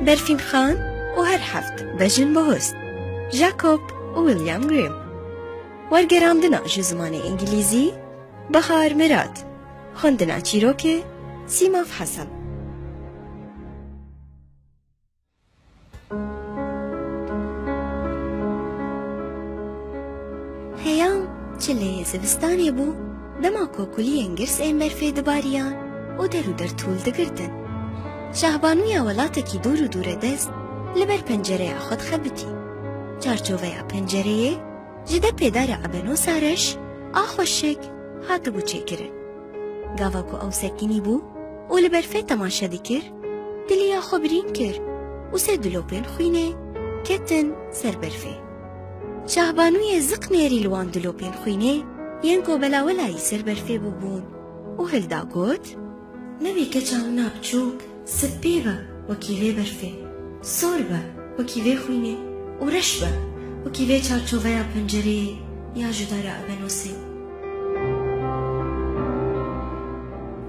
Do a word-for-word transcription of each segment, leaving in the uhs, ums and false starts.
Berfîn Xan û her heft bejin bihust. Jacob û William Grimm. Wergerandina ji zimanê îngilîzî, Bahar Mirad. Xwendina çîrokê, Sîmav Hesen. Heyam çileyê zivistanê bû, dema ku kuliyên girs ên berfê dibariyan û der û der tûl digirtin. Şahbanûya welatekî dûr û dûredest li ber pencereya xwe dixebitî. Çarçoveya pencereyê ji depê dara ebenosa reş a xweşik hatibû çêkirin. Gava ku ew sekinî bû û li berfê temaşe dikir, dilî ya xwe birîn kir û sê dilopên xwînê ketin ser berfê. Şahbanûyê ziq nêrî li wan dilopên xwînê yên ku belawelayî ser berfê bûbûn û hilda got, Nevê keça wina biçûk, spî be wekî vê berfê, sor be wekî vê xwînê û reş be wekî vê çarçoveya pencereyê ya ji dara ebenosê.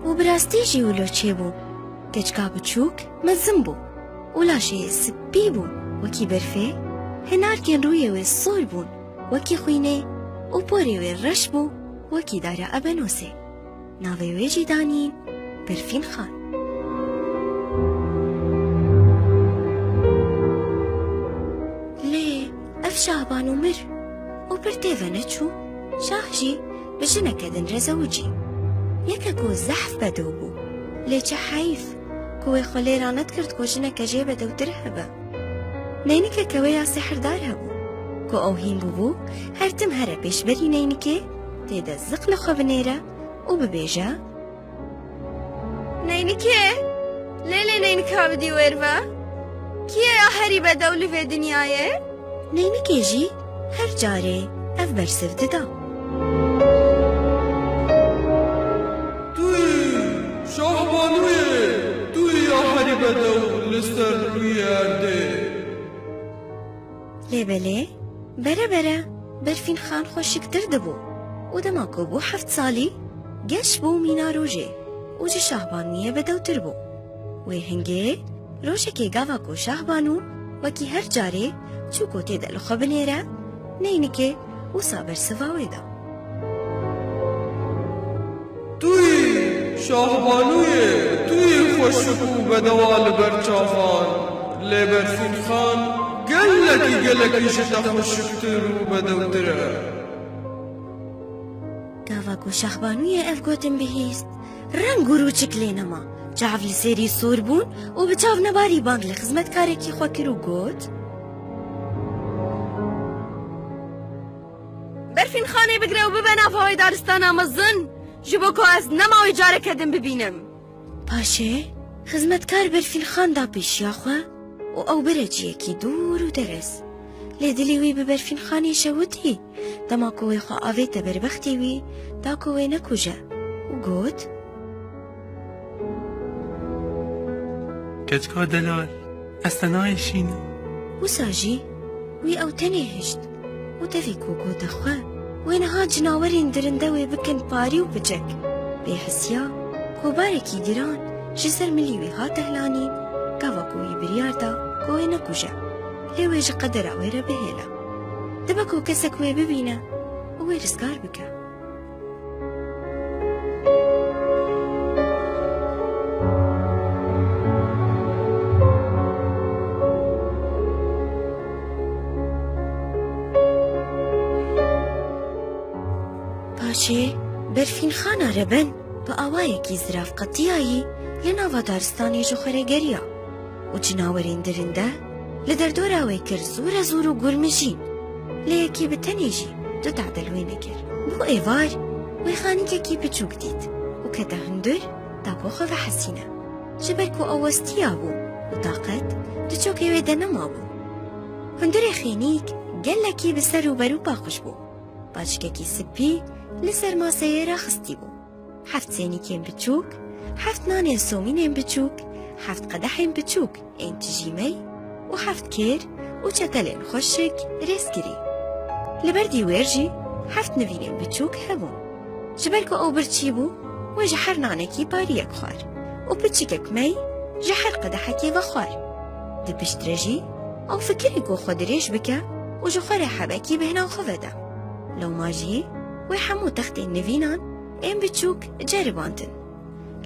Û bi rastî jî wilo çêbû. Keçika biçûk mezin bû û laşê wê spî bû wekî berfê, hinarkên rûyê wê sor bûn wekî xwînê û porê wê reş bû wekî dara ebenosê. Navê wê jî danîn Berfîn Xan. Lê ev şahbanû mir û pir têve neçû, şah jî bi jineke din re zewicî. Yeke ku zehf bedew bû, lê çi heyf ku wê xwe lê ranedigirt ku jineke jê bedewtir hebe. Neynikeke wê ya sihrdar hebû, ku ew hîn bûbû her tim here pêşberî neynikê, tê de ziq li xwe binêre û bibêje, Neynikê, lê lê neynika bidî wêr ve? Kî ye ya herî bedew li vê dinyayê? Neynikê jî her carê ev bersiv dida. Tu yî, Şahbanûyê, tu yî ya herî bedew li ser rûyê erdê. Lê belê, bere bere Berfîn Xan xweşiktir dibû û dema ku bû heft salî, geş bû mîna rojê û ji Şahbanûyê bedewtir bû. Wê hingê, rojekê gava ku Şahbanû wekî her carê çû ku tê de li xwe binêre, neynikê wisa bersiva wê da. Tu yî, Şahbanûyê, tu yî xweşik û bedewa li ber çavan. Lê Berfîn Xan gelekî, gelekî ji te xweşiktir û bedewtir e. Gava ku Şahbanûyê ev gotin bihîst, reng û rûçik lê nema. Çav li sêrî sor bûn û bi çavnebarî bang li xizmetkarekî xwe kir û got, Berfîn Xanê bigire û bibe nava wê daristana mezin, ji bo ku ez nema wê careke din bibînim. Paşê, xizmetkar Berfîn Xan da pêşiya xwe û ew bire ciyekî dûr û derez. Lê dilê wî bi Berfîn Xanê şewitî, dema ku wê xwe avête berbextê wî, da ku wê nekuje û got, Keçika delal, ez te nayêşînim. Wisa jî wî ew tenê hişt û tevî ku gote xwe, wê niha cinawerên dirinde wê bikin parî û piçek. Bêhisiya ku barekî giran ji ser milî wî hate hilanîn, gava ku wî biryar da ku wê nekuje, lê wê ji qedera wê re bihêle. Dibe ku kesek wê bibîne û wê rizgar bike. Paşê Berfîn Xana reben bi awayekî zirav qetiyayî li nava daristanê ji xwe re geriya û cinawerên dirinde li derdora wê kir zûre zûr û gurmijîn, lê yekî bi tenê jî du tadil wê nekir. Bû êvar, wê xanîkekî piçûk dît û kete hundir da ku xwe vehesîne. Ji ber ku ew westiya bû û taqet di çokê wê de nemabû. Hundirê xênîk gelekî bi ser û berû paqij bû. Paçikekî spî li ser maseyê raxistî bû. Heft sênîkên biçûk, heft nanên somînên biçûk, heft qedehên biçûk ên tijîmey û heft kêr û çetelên xweşik rêz kirî. Li ber dîwêr jî heft nivînên biçûk hebûn. Ji ber ku ew birçî bû, wê ji her nanekî pariyek xwar û piçikek mey ji her qedehekê vexwar. Di piştre jî ew fikirî ku xwe dirêj bike û ji xwe re hebekî bêhna xwe vede. Lewma jî wê hemû textên nivînan ên biçûk ceribandin.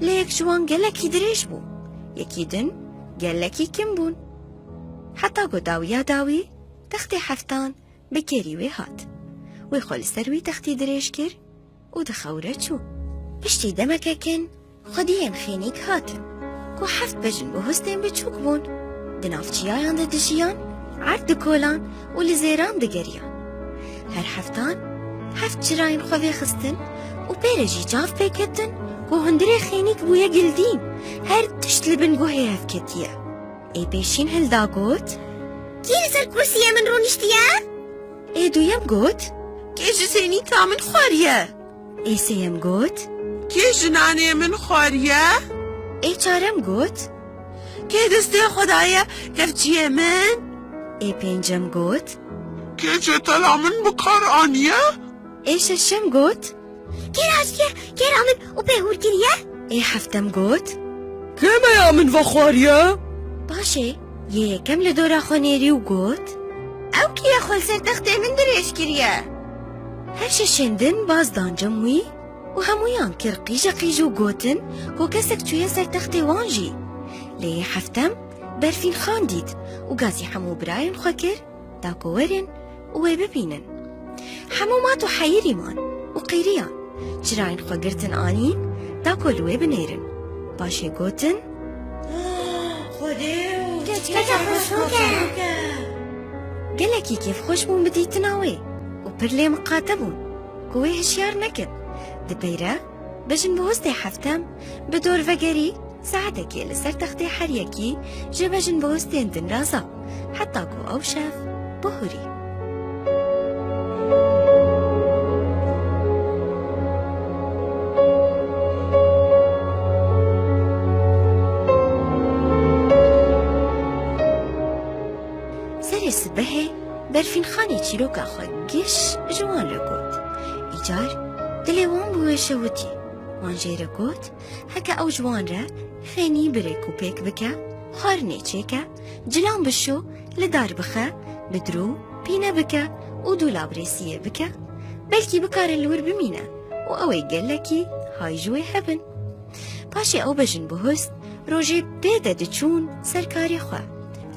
Lê yek ji wan gelekî dirêj bû, yekî din gelekî kim bûn. Heta ku dawiya dawî textê heftan bi kêrî wê hat. Wê xwe li ser wî textî dirêj kir û di xew re çû. Piştî demeke kin xwediyên xênîk hatin, ku heft bejin bihustên biçûk bûn. Di nav çiyayan de dijiyan, erd dikolan û li zêran digeriyan. Her heftan heft çirayên xwe vêxistin û pê re jî çav pêketin ku hundirê xênîk bûye gildîn, her tişt li bin guhê hev ketiye. Ê pêşîn hilda got, "Kî li ser kursiyê min rûniştiye?" Ê duyem got, "Kê ji sênîta min xwariye?" Ê sêyem got, "Kê ji nanê min xwariye?" Ê çarem got, "Kê destê xwe daye kevçiyê min?" Ê pêncem got, "Kê çetela min bi kar aniye?" Ê şeşem got, "Kê raştiye kêra min û pê hûr kiriye?" Ê heftem got, "Kê meya min vexwariye?" Paşê yê yekem li dora xwe nêrî û got, "Ew kî ye xwe li ser textê min dirêj kiriye?" Her şeşên din baz dan cem wî û hemûyan kir qîje qîj û gotin ku kesek çûye ser textê wan jî. Lê yê heftem Berfîn Xan dît û gazî hemû birayên xwe kir, da ku werin û wê bibînin. Hemû mat û heyirî man û qîriyan. Çirayên xwe girtin anîn, da ku li wê binêrin. Paşê gotin, "Xwedê û keçika xweşnûk e." Gelekî kêfxweş bûn bi dîtina wê û pir lê miqate bûn ku wê hişyar nekin. Di pey re, bejinbihostê heftem bi dor vegerî, saetekê li ser textê her yekî ji bejinbihostên din raza, heta ku ew şev bihurî. Serê sibehê Berfînxanê çîroka xwe giş ji wan re got. Îcar dilê wan bi wê şewitî. Wan jê re got, heke ew ji wan re xênî bi rêk û pêk bike, xwarinê çêke, cilan bişo, li dar bixe, bi dirû pîne bike û dûlab rêsiyê bike, belkî bikare li wir bimîne û ew ê gelekî hay ji wê hebin. Paşê ew bejinbihust rojê pê de diçûn ser karê xwe.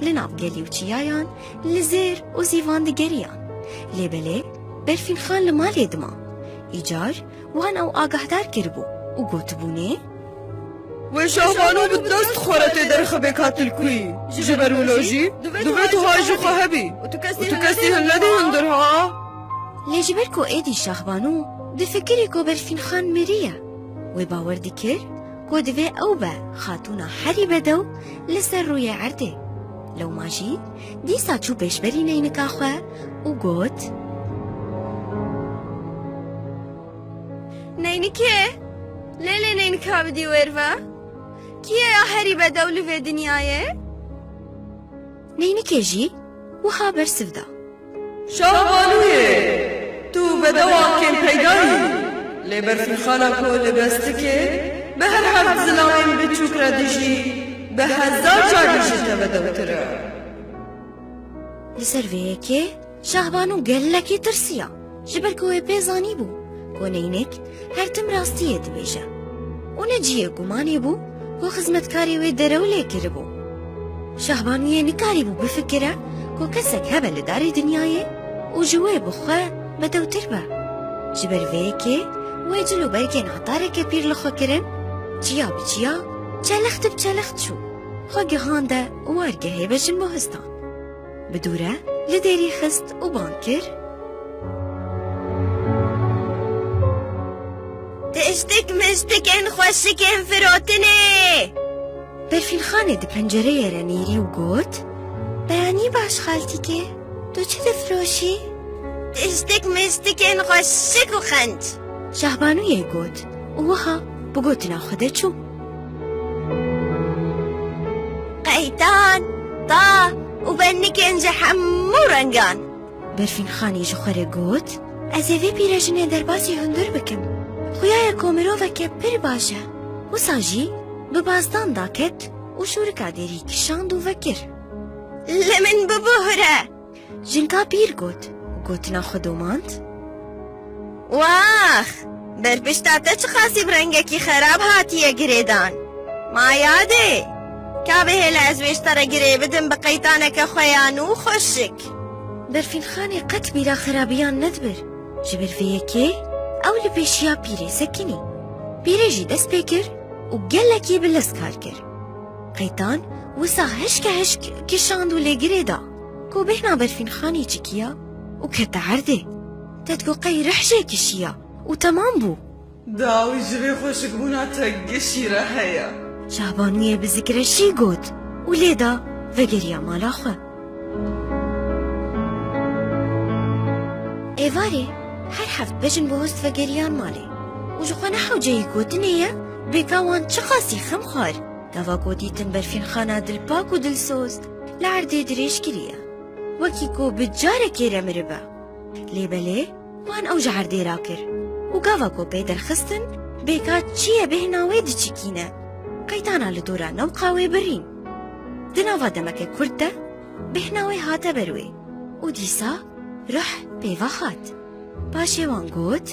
Li nav gelî û çiyayan li zêr û zîvan digeriyan. Lê belê Berfînxan li malê dima. Îcar wan ew agahdar kiribû û gotibûnê, "Wê Şahbano bi dest xwe re tê derxebê katilkuyî. Ji ber wilo jî divê tu hay ji xwe hebî û tu kesî hin nedî hundir ha." Lê ji ber ku êdî Şahbano difikirî ku Berfînxan miriye, wê bawer dikir ku divê ew be xatûna herî bedew li ser rûyê erdê. Lewma jî dîsa çû pêşberî neynika xwe û got, "Neynikê, lê lê neynika bidî wêrve? Kî ye ya herî bedew li vê dinyayê?" Neynikê jî wiha bersiv da, "Şahbanûyê, tu bedewa kêm peyda yî. Lê Berfînxana ku li bestikê bi her heft zilamên biçûk re dijî, bi hezar carî ji te bedewtir e." Li ser vê yekê Şahbanû gelekî tirsiya, ji ber ku wê pê zanîbû ku neynik her tim rastiyê dibêje. Û ne cihê gumanê bû ku xizmetkarê wê derew lê kiribû. Şahbanûyê nikarîbû bifikire ku kesek hebe li darê dinyayê û ji wê bi xwe bedewtir be. Ji ber vê yekê wê cil û bergên etareke pîr li xwe kirin, çiya bi çiya, çelext bi çelext çû. Xwe gihande wargehê bejinbihustan. Bi dû re li dêrî xist û bang kir, "Tiştik miştikên xweşikên firotinê!" Berfînxanê di pencereyê re nêrî û got, "Beyanî baş xaltîkê, tu çi difiroşî?" "Tiştik miştikên xweşik û qenc." Şahbanûyê got û wiha bi gotina xwe de çû. "Qeytan, ta û bennikên ji hemû rengan." Berfînxanê ji xwe re got, "Ez ê vê pîrejinê derbasî hundir bikim. Xuya ye ku miroveke pir baş e." Wisa jî bi bazdan daket û şûrika dêrî kişand û vekir. Li min bibuhre. Jinka pîr got û gotina xwe domand. Wax! Berpişta te çiqasî bi rengekî xerab hatiye girêdan. Ma yadê! Ka bihêle ez wê ji te re girê bidim bi qeytaneke xwe ya nû xweşik. Berfînxanê qet bîra xerabiyan nedibir. Ji ber vê yekê ew li pêşiya pîrê sekinî. Pîrê jî dest pê kir û gelekî bi lez kar kir. Qeytan wisa hişke hişk kişand û lê girê da ku bêhna Berfînxanê çikiya û kete erdê. Te digot qey rih jê kişiya û temam bû. Dawî ji vê xweşikbûna te gişî re heye. Şahbanûyê bi zikreşî got û lê da vegeriya mala xwe. Êvarê her heft bejin bi host vegeriyan malê û ji xwe ne hewceyî gotinê ye, bêka wan çiqasî xem xwar. Gava ku dîtin Berfînxana dilpak û dilsoz li erdê dirêj kiriye, wekî ku bi carekê re miribe. Lê belê wan ew ji erdê rakir û gava ku pê derxistin, bêka çi ye bêhna wê diçikîne. Qeytana li dora newqa wê birîn. Di nava demeke kurt de bêhna wê hate ber wê û dîsa ruh pê ve hat. Paşê wan got,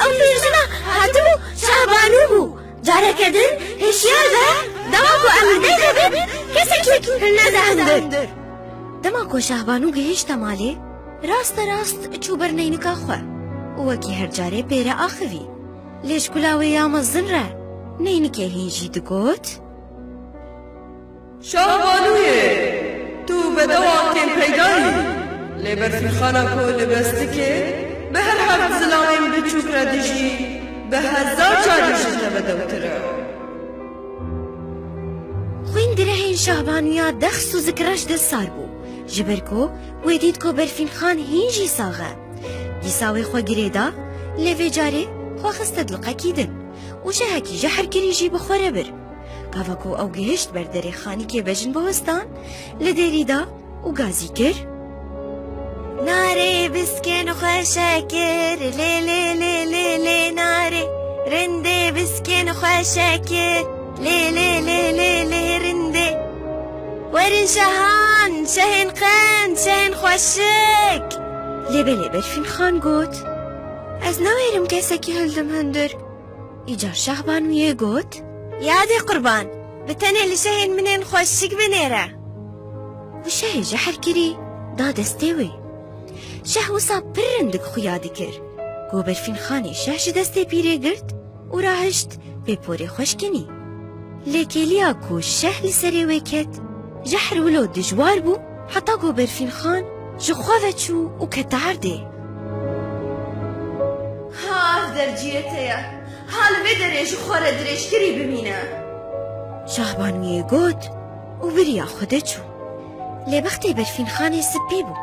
Ew pîrjina hatibû Şahbanû bû. Careke din hişyar be, dema ku em li dêr de bin, kesekî hilnede hundir. Dema ku Şahbanû gihişte malê, raste rast çû ber neynika xwe û wekî her carê pê re axivî. Lê ji kula wê ya mezin re neynikê hîn jî digot, Şahbanûyê, tu bedewa kêmpeyda yî, lê Berfînxana ku li bestikê bi her heft zilamên biçûk re dijî, bi hezar carî ji te bedewtir e. Xwîn di rihên Şahbanûya dexs û zikreş de sar bû, ji ber ku wê dît ku Berfînxan hîn jî sax e. Dîsa wê xwe girê da, lê vê carê xwe xiste dilqekî din û şehekî jehrkirî jî bi xwe re bir. Gava ku ew gihişt ber derê xanîkê bejinbihostan, li dêrî da û gazî kir. Narê biskên xweşe kir, lê, lê, lê, lê, lê, narê. Rindê biskên xweşe kir, lê, lê, lê, lê, lê, rindê. Werin şehan, şehên qend, şehên xweşik. Lê belê Berfîn Xan got, Ez nawêrim kesekî hildim hundir. Îcar Şahbanûyê got, Yadê qurban, bi tenê li şehên min ên xweşik binêre. Û şehê jehrkirî da destê wê. Şeh wisa pir rindik xuya dikir ku Berfîn Xanê şeh ji destê pîrê girt û rahişt pê porê xweşkinî. Lê kêliya ku şeh li serê wê ket, jehr wilo dijwar bû, heta ku Berfîn Xan ji xwe ve çû û kete erdê. Ha, ev derciyê te ye. Ha li vê derê ji xwe re dirêjkirî bimîne. Şahbanûyê got û biriya xwe de çû. Lê bextê Berfîn Xanê spî bû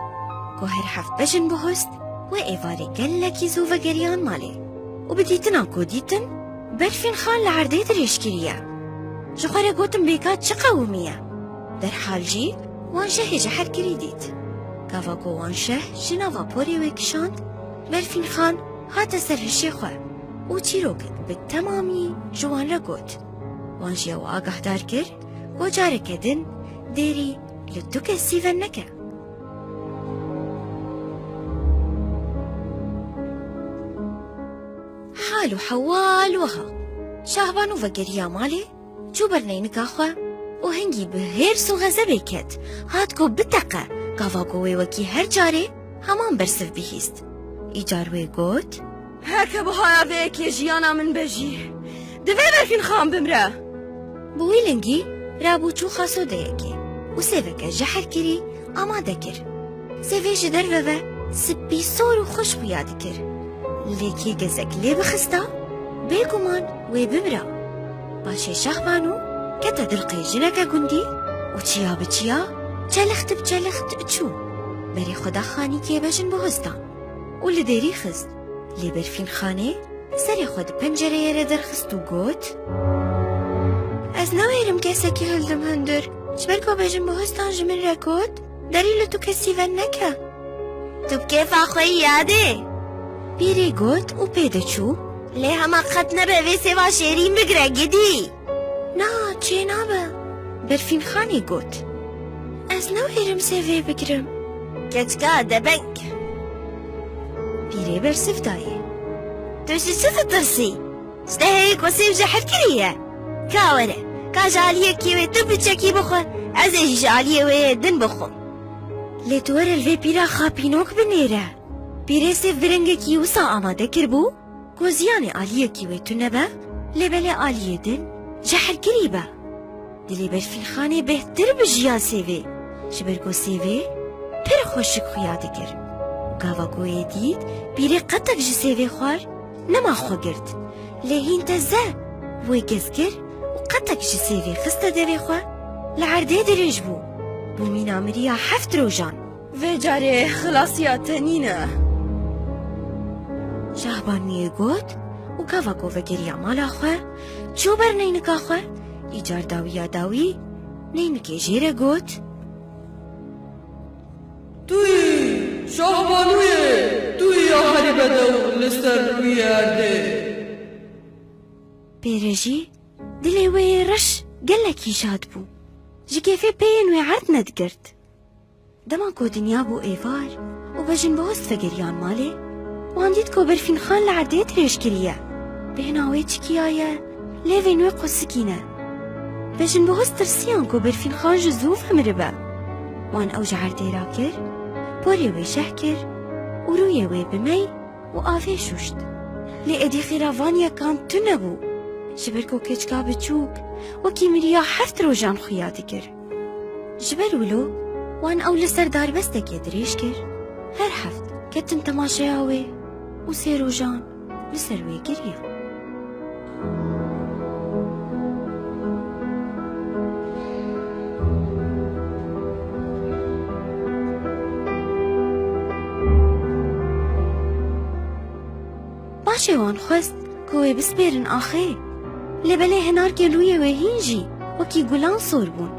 ku her heft bejin bihost, wê êvarê gelekî zû vegeriyan malê û bi dîtina ku dîtin, Berfîn Xan li erdê dirêj kiriye. Ji xwe re gotin bêka çi qewimiye. Derhal jî wan şehê jehrkirî dît. Gava ku wan şeh ji nava porê wê kişand, Berfîn Xan hate ser hişê xwe û çîrokek bi temamî ji wan re got. Wan jî ew agahdar kir ku careke din dêrî li tu kesî ve neke. Hal û hewal wiha. Şahbanû vegeriya malê, çû ber neynika xwe û hingî bi hêrs û xezebê ket, hat ku biteqe, gava ku wê wekî her carê heman bersiv bihîst. Îcar wê got, Heke buhaya vê yekê jiyana min be jî, divê Berfîn Xan bimre. Bi wî lingî rabû çû xasodeyekê û sêveke jehrkirî amade kir. Sêvê ji derve ve spî sor û xweş xuya dikir. Lê kê gezek lê bixista, bêguman wê bimira. Paşê Şahbanû kete dilqê jineke gundî û çiya bi çiya, çelixt bi çelixt çû. Berê xwe da xanîkê bejinbihostan û li dêrî xist. Lê Berfîn Xanê serê xwe di pencereyê re derxist û got, Ez nawêrim kesekî hildim hundir. Ji ber ku bejinbihostan ji min re got, Derî li tu kesî ve neke. Tu bi kêfa xwe yî yadê. Pîrê got û pê de çû. Lê hema qet nebe vê sêva şêrîn bigire gidî. Na, çênabe. Berfînxanê got, Ez newêrim sêvê bigirim. Keçika debeng. Pîrê bersiv dayê. Tu ji çi ditirsî? Ji te heye ku sêv ji hevkirî ye. Ka were, ka ji aliyekî wê tu biçekî bixwe, ez ê jî ji aliyê wê yê din bixwim. Lê tu were li vê pîra xapînok binêre. Pîrê sêv bi rengekî wisa amade kiribû, ku ziyanê aliyekî wê tune be, lê belê aliyê din ji herkirî be. Dilê Berfînxanê bêhtir bijiya sêvê, ji ber ku sêvê pir xweşik xuya dikir. Gava ku wê dît, pîrê qetek ji sêvê xwar, nema xwe girt. Lê hîn teze wê gez kir û qetek ji sêvê xiste devê xwe, li erdê dirêj bû. Bû mîna miriya heft rojan. Vê carê xilasiya te nîne. Şahbaniyê got û gava ku vegeriya mala xwe, çû ber neynika xwe, îcar dawiya dawî neynikê jê re got. Tu yî, Şahbaniyê, tu yî ya herî bedew li ser rûyê erdê. Pêre jî dilê wê yê reş gelekî şad bû. Ji kêfê peyên wê erd nedigirt. Dema ku dinya bû êvar û Bejinbihust vegeriyan malê, wan dît ku Berfînxan li erdê dirêj kiriye. Bêhna wê çikiyaye, lêvên wê qusikî ne. Bejinbihust tirsiyan ku Berfînxan ji zû ve miribe. Wan ew ji erdê rakir, porê wê şeh kir û rûyê wê bi mey û avê şûşt. Lê êdî xêra van yekan tune bû, ji ber ku keçika biçûk wekî miriya heft rojan xuya dikir. Ji ber wilo wan ew li ser darbestekê dirêj kir, her heft ketin temaşeya wê û sê rojan li ser wê giriyan. Paşê wan xwest ku wê bispêrin axê. Lê belê hinarkên rûyê wê hîn jî wekî gulan sor bûn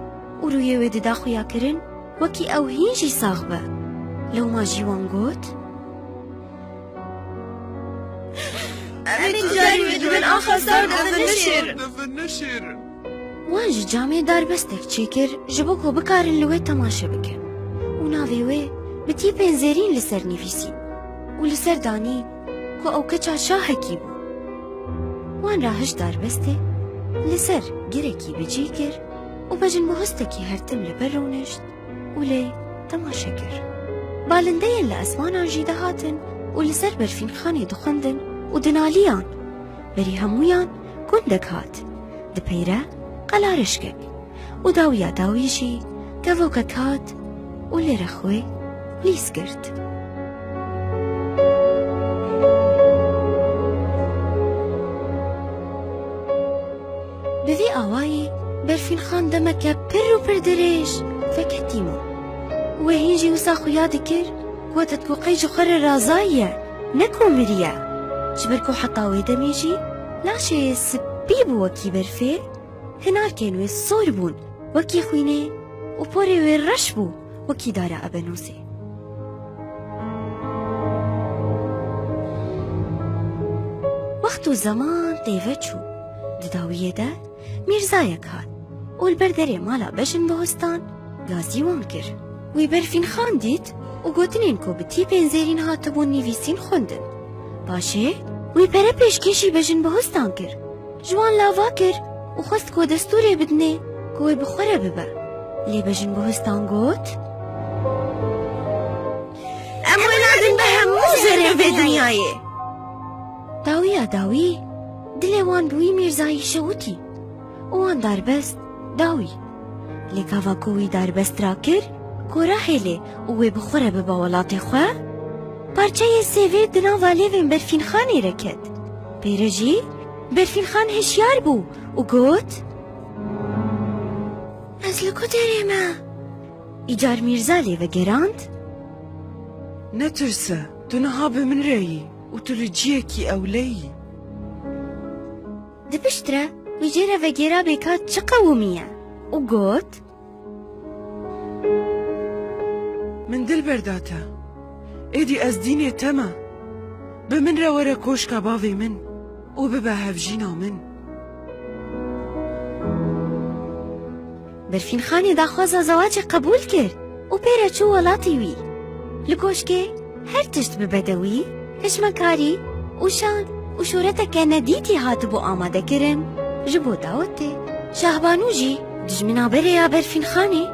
û rûyê wê dida xuyakirin, wekî ew hîn jî sax be. Lewma jî wan got, Em ê tu carî wê di bin axa sar de binişêrin. Wan ji camê darbestek çêkir, ji bo ku bikarin li wê temaşe bikin. Û navê wê bi tîpên zêrîn li ser nivîsîn û li ser danîn ku ew keça şahekî bû. Wan rahişt darbestê, li ser girekî bi cî kir û Bejinbihustekî hertim li ber rûnişt û lê temaşe kir. Balindeyên li esmanan jî dihatin û li ser Berfînxanê dixwendin û dinaliyan. Berî hemûyan gundek hat. Dipeyre qelarişkek û dawiya dawî jî kevokek hat û li rexwê lîs girt. Bi vî awayî Berfînxan demeke pir û pir dirêj veketî ma. Wê hîn jî wisa xuya dikir, gotet ku qey ji xwe re razayiye, ne ku miriye. Ji ber ku heta wê demê jî laşê spî bû wekî berfê, hinarkên wê sor bûn wekî xwînê û porê wê reş bû wekî dara ebenûsê. Wext û zeman têve çû. Di dawiyê de Mîrzayek hat û li ber derê mala Bejinbihustan gazî wan kir. Wî Berfînxan dît û gotinên ku bi tîpên zêrîn hatibûn nivîsîn xwendin. Paşê wî pere pêşkêşî Bejinbihustan kir. Ji wan lava kir û xwest ku destûrê bidinê ku wê bi xwe re bibe. Lê Bejinbihustan got, Em wê nadin bi hemû zerê vê dinyayê. Dawiya dawî dilê wan bi wî mîrzayî şewitî û wan darbest dawî. Lê gava ku wî darbest rakir ku rahêlê û wê bi xwe re bibe welatê xwe, parçeyê sêvê di nava lêvên Berfînxanê re ket. Pêre jî Berfînxan hişyar bû û got, Ez li ku derê me? Îcar Mîrza lê vegerand, Netirse, tu niha bi min re yî û tu li ciyekî ewle yî. Di pişt re wî jê re vegêra bêka çi qewimiye û got, Min dil berda te. Êdî ez dînê te me. Bi min re were koşka bavê min û bibe hevjîna min. Berfînxanê daxwaza zewacê qebûl kir û pê re çû welatê wî. Li koşkê her tişt bi bedewî, hişmekarî û şan û şoreteke nedîtî hatibû amadekirin ji bo dawetê. Şahbanû jî dijmina berê ya Berfînxanê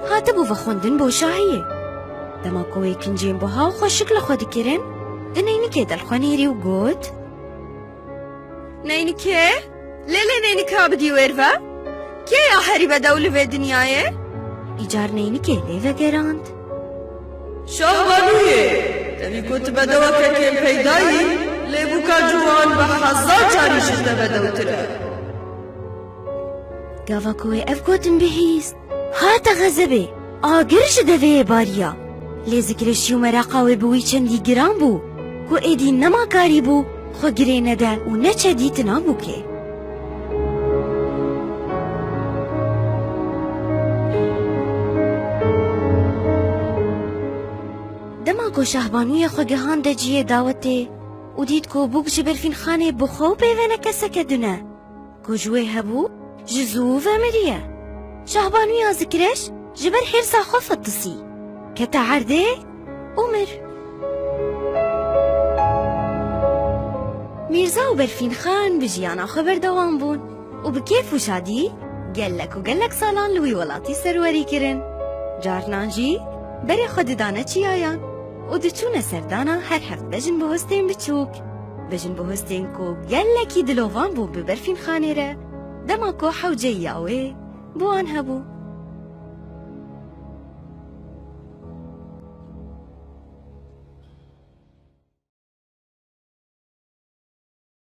hatibû vexwendin bo şahiyê. Dema ku wê kincên buha û xweşik li xwe dikirin, di neynikê de li xwe nêrî û got: Neynike? Lê lê neynika bidî wêr ve? Kê ya herî bedew li vê dinyayê? Îcar neynikê lê vegerand: Şahbanûyê, tevî ku tu bedeweke kêm peyda yî, lê bûka ciwan bi hezar carî ji te bedewtir e. Gava ku wê ev gotin bihîst, hate xezebê, agir ji deveyê bariya. Lê zikreşî û mereqa wê bi wî çendî giran bû, ku êdî nema karîbû xwe girê nede û neçe dîtina bûkê. Dema ku Şahbanûyê xwe gihande cihê dawetê û dît ku bûk ji Berfînxanê bi xwe û pê ve ne keseke din e, ku ji wê hebû, ji zû ve miriye. Şahbanûya zikreş ji ber hêrsa xwe fetisî, kete erdê û mir. Mîrza û Berfînxan bi jiyana xwe berdewam bûn û bi kêf û şadî gelek û gelek salan li wî welatî serwerî kirin. Carinan jî berê xwe didane çiyayan û diçûne serdana her heft bejn bihostên biçûk. Bejn bihostên ku gelekî dilovan bû bi Berfînxanê re, dema ku hewceyî ya wê bi wan hebû.